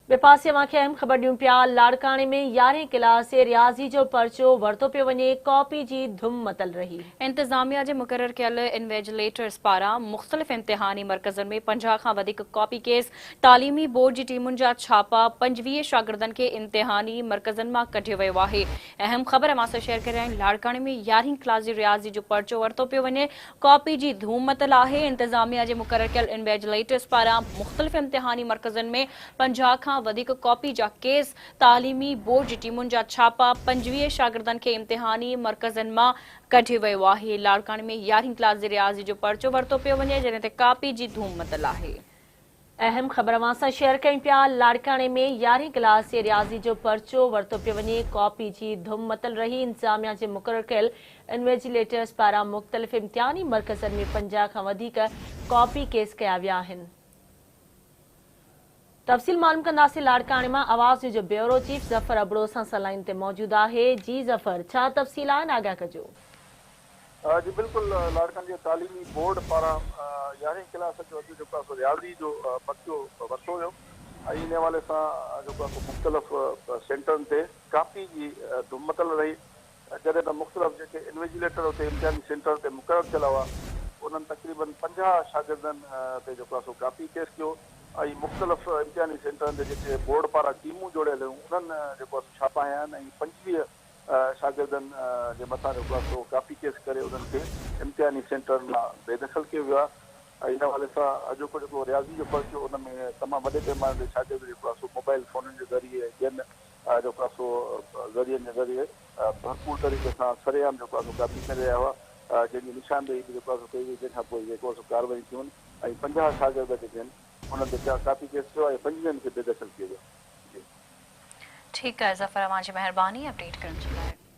ٻئي پاسي اوهان کي اهم خبر ڏيون پيا، لاڙڪاڻي ۾ يارهين ڪلاس جي رياضي جو پرچو ورتو پيو وڃي، ڪاپي جي ڌم متل رهي. انتظاميا جي مقرر ڪيل انويجليٽرز پاران مختلف امتحاني مرڪزن ۾ 50 کان وڌيڪ ڪاپي ڪيس، تعليمي بورڊ جي ٽيمن جا ڇاپا، 25 شاگردن کي امتحاني مرڪزن مان ڪڍيو ويو آهي. اهم خبر اوهان سان شيئر ڪري رهيا آهيون، لاڙڪاڻي ۾ يارهين ڪلاس جي رياضي جو پرچو ورتو پيو وڃي، ڪاپي جي ڌوم متل آهي، انتظاميا جي مقرر ڪيل انويجليٽرز پاران مختلف امتحاني مرڪزن ۾ 50 کان وڌيڪ ڪاپي جا ڪيس، تعليمي بورڊ جي ٽيمن جا ڇاپا، 25 شاگردن کي امتحاني مرڪزن مان ڪڍيو ويو آهي، لاڙڪاڻي ۾ يارهين ڪلاس جي رياضي جو پرچو ورتو پيو وڃي، جڏهن ته ڪاپي جي ڌوم متل آهي. اهم خبر اوهان سان شيئر ڪيون پيا، لاڙڪاڻي ۾ يارهين ڪلاس جي رياضي جو پرچو ورتو پيو وڃي، ڪاپي جي ڌم متل رهي، انتظاميا جي مقرر ڪيل انويجيليٽرز پاران مختلف امتحاني مرڪزن ۾ 50 کان وڌيڪ ڪاپي ڪيس ڪيا ويا آهن. تفصيل معلوم ڪنداسين لاڙڪاڻي مان آواز نيوز جو بيورو چيف ظفر ابڙو اسان سان لائين تي موجود آهي، جي ظفر ڇا تفصيل آهن آگاهه ڪجو. جي بلڪل لاڙڪاڻي جي تعليمي بورڊ پاران يارهين ڪلاس جو اڄ جيڪو آهي سو رياضي جو پرچو ورتو ويو ۽ ان حوالي سان جيڪو آهي سو مختلف سينٽرن تي ڪاپي جي ڌم متل رهي جڏهن ته مختلف جيڪي انويجيليٽر اتي امتحاني سينٽرن تي مقرر ٿيل هئا انهن تقريبن 50 شاگردن تي جيڪو آهي سو ڪاپي ڪيس ڪيو ۽ مختلف امتحاني سينٽرن تي جيڪي بورڊ پاران ٽيمون جوڙيل هيون انهن جيڪو آهي سو ڇاپا هنيا آهن ۽ 25 شاگردن جي مٿان جيڪو آهي سو ڪاپي ڪيس ڪري انهن کي امتحاني سينٽرن مان بي دخل ڪيو ويو آهي ۽ ان حوالي سان اڄوڪو جيڪو رياضي جو پرچو ان ۾ تمام وڏي پيماني تي شاگرد جيڪو آهي سو موبائل فونن جي ذريعي ۽ ٻين جيڪو آهي سو ذريعن جي ذريعي ڀرپور طريقي سان سرعام جيڪو آهي سو ڪاپي ڪري رهيا هئا جنهن جي نشاندهي به جيڪو آهي سو ڪئي وئي جنهن کان پوء جيڪو آهي سو ڪارروائيون ٿيون ۽ 50 شاگرد جيڪي آهن انهن تي ڪاپي ڪيس ٿيو ۽ 25 کي بي دخل ڪيو ويو. جي. ٺيڪ آهي ظفر اوهان جي مهرباني اپڊيٽ ڪرڻ جي لاء.